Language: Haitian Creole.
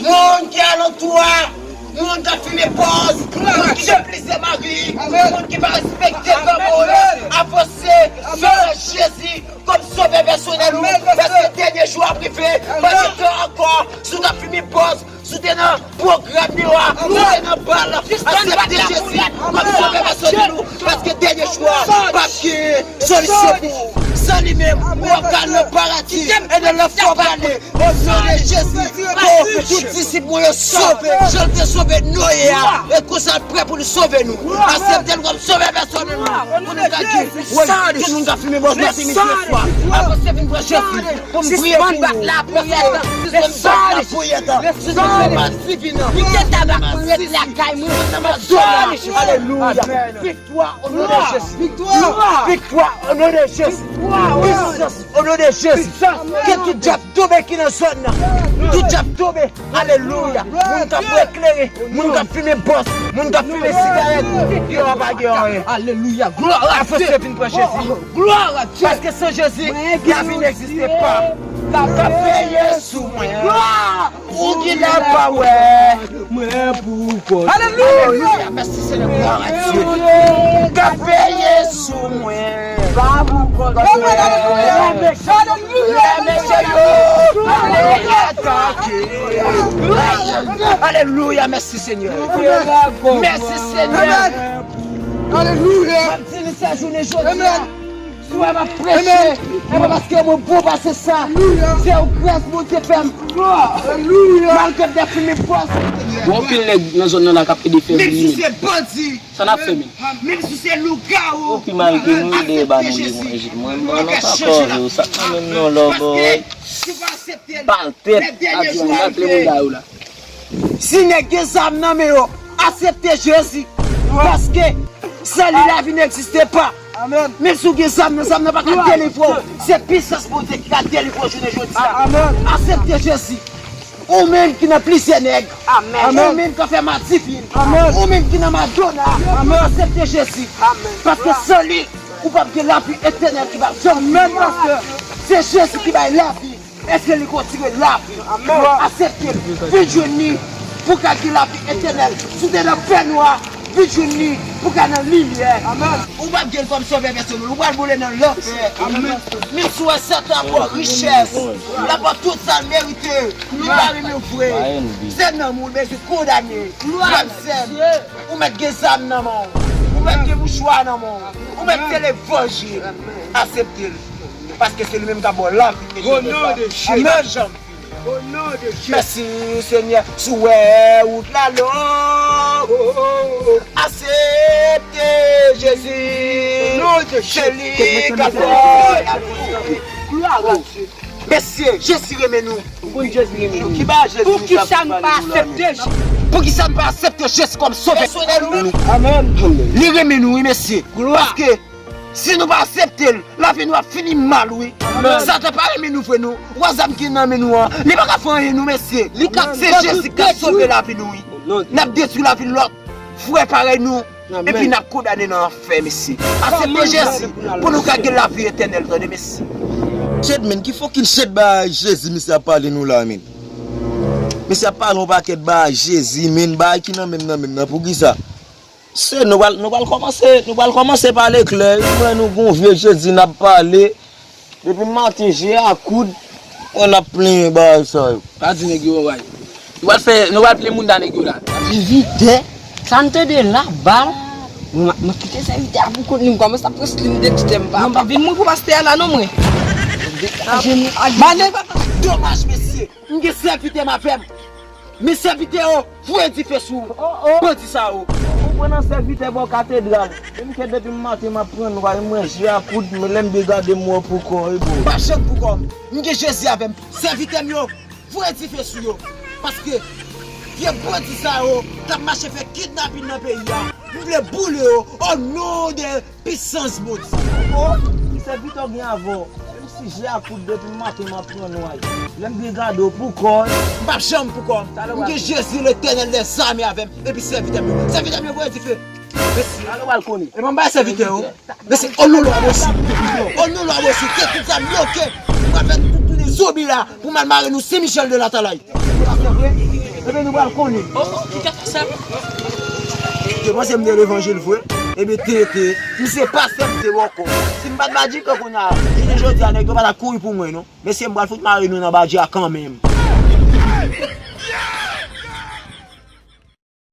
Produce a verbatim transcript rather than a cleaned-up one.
Moun ki alantou a, moun k ap fimen pòz, moun ki gen plizyè mari, moun ki pa respekte granmoun, avanse selon Jezi kòm sovè pèsonèl ou, paske dènye jou ap rive, pa gen tan ankò, si w t ap fimen pòz, si w te nan pwogram yo a, si w te nan bal, aksepte Jezi kòm sovè pèsonèl ou, paske dènye jou a p ap gen solisyon pou ou. San li menm, w ap ka nan paradi, e nan lanfè w prale. O non de Jezi, pou tout disip mwen yo sove, jan l te sove Noye a, e konsa l prè pou l sove nou. Aksepte l kòm sovè pèsonèl nou, pou nou ka gen, wi, tout moun ka fimen bòz maten, midi, e swa. Avanse vin pran Jezi, pou m priye pou ou. Sispann bat lapriyè, sispann bat lapriyè, sispann fè madivinan, kite tabak pou ret lakay mwen. Alelouya. Viktwa o non de Jezi. Viktwa. Viktwa o non de Jezi. Pwisans o non de Jezi. Ke tout djab tonbe ki nan zòn nan. Tout djab tonbe. Alelouya. Moun k ap bwè kleren, moun k ap fimen bòz, moun k ap fimen sigarèt, yo pa gen anyen. Alelouya. Glwa a Dye. Avanse vin pran Jezi. Glwa a Dye. Paske san Jezi, lavi n egziste pa. Ka peye sou mwen. Glwa. Ou ki la pa wè. Mwen pou kò. Alelouya. Mèsi Senyè, glwa a Dye. Ka peye sou mwen. Pa pou kò. Alelouya. Alelouya. Mesye yo ale atake. Alelouya, mèsi Senyè. Mèsi Senyè. Alelouya. M ap di nou sa jounen jodi a. Si w wè m ap preche, e pa paske mwen bon pase sa. Se yon gras Bondye fè m. Malgre m te fimen pòz. Gen anpil nèg nan zòn nan la k ap ede fè vini menm. Menm si se bandi. Sa n ap fè menm? Menm si se lougawou. Ou ki marye ke nou ede ba nou li manje. Mwen, mwen, mwen pa kò yo. Sa nan menm non lò, boy. Bal tèt. Adye, mwen ap ple moun da yo la. Si nèg gen zam nan men yo, aksepte Jezi. Paske san li lavi n egziste pa. Menm si w gen zam nan, zam nan pa ka delivre w. Se pisans Bondye ki ka delivre w jounen jodi a. Aksepte Jezi. Ou menm ki nan plizyè nèg. Ou menm k ap fè madivin. Ou menm ki nan madona. Aksepte Jezi. Paske san li, ou p ap gen lavi etènèl ki p ap janm fini. Se Jezi ki bay lavi. Èske li kontinye lavi? Aksepte l. Vin jwenn li pou w ka gen lavi etènèl. Si w te nan fènwa, vin jwenn li pou w ka nan limyè. Ou p ap gen l kòm sovè pèsonèl. Ou pral boule nan lanfè. Menm si w wè Satan ap ba w richès, l ap ba w tout sa l merite, li pa renmen w vre. Se nanm ou l bezwen kondane. Frè m, sè m, ou mèt gen zam nan men w. Ou mèt gen mouchwa nan men w. Ou mèt se levanjil. Aksepte l. Paske se li menm k ap ba w lavi etènèl la. Ki p ap janm fini. Mèsi, Senyè. Si w wè wout la long, aksepte Jezi. Se li k ap ba w lavi. Mesye, Jezi renmen nou. Ou konn Jezi renmen nou. Poukisa nou pa aksepte Jezi? Poukisa nou pa aksepte Jezi kòm sovè pèsonèl nou? Li renmen nou, wi, mesye. Paske si nou pa aksepte l, lavi nou ap fini mal, wi. Satan pa renmen nou vre, non. Wè zam ki nan men nou an, li pa ka fè anyen nou, mesye. Se Jezi k ap sove lavi nou, wi. N ap detwi lavi lòt frè parèy nou. Epi n ap kondane nan lanfè, mesye. Aksepte Jezi pou nou ka gen lavi etènèl, tande, mesye. Shit, men, ki fucking shit bagay Jezi misye ap pale nou la, men? Misye ap pale yon pakèt bagay Jezi, men, bagay ki nan menm nan menm nan, poukisa? Se nou pral, nou pral kòmanse, nou pral kòmanse pale klè, wi, mwen, nou gon vye Jezi n ap pale. Depi maten, je a koud, mwen ap plenyen bagay sa yo. Pa di nèg yo wè. Nou pral fè, nou pral plen moun da nèg yo la. Sèvitè, sa n tande la, bal. Mwen, mwen kite sèvitè a pou kont li, m kòmanse ap pran slim de titè m pa. Non, pa vin mwen pou pastè a la non mwen. Manen papa. Domaj, mesye. M gen sèvitè m avè m. Men sèvitè yo voye dife sou bandi sa yo. Ou pran nan sèvitè bò katedral. Menm ke depi maten m ap pran nwa, mwen je a koud, men lè m byen gade m wè pou kò, e bon. M p ap janm pou kò m. M gen Jezi avè m. Sèvitè m yo, voye dife sou yo. Paske vye bandi sa yo k ap mache fè kidnapin nan peyi a, m vle boule yo o non de pisans Bondye. O, ki sèvitè w gen avè w? Menm si je a koud depi maten m ap pran nway. Lè m byen gade w pou kò w. M p ap janm pou kò m. M gen Jezi Letènèl dèzame avè m, epi sèvitè m yo. Sèvitè m yo voye dife. Mesye. Talè w al konnen. E ban m bay sèvitè yo. Mesye, o non lwa Bondye. O non lwa Bondye, ke tout zam yo ke. M pral fè nou tout tounen zonbi la pou m al mare nou Sen Michèl de Latalay. Pastè vre? Ebyen nou pral konnen. Te panse m te levanjil vre? Ebyen tete, m se pastè m se bòkò. Si m pa t badjikan kounye a, jounen jodi a nèg yo pa t ap kouri pou mwen non. Mesye m pral fout mare nou nan badji a kanmenm.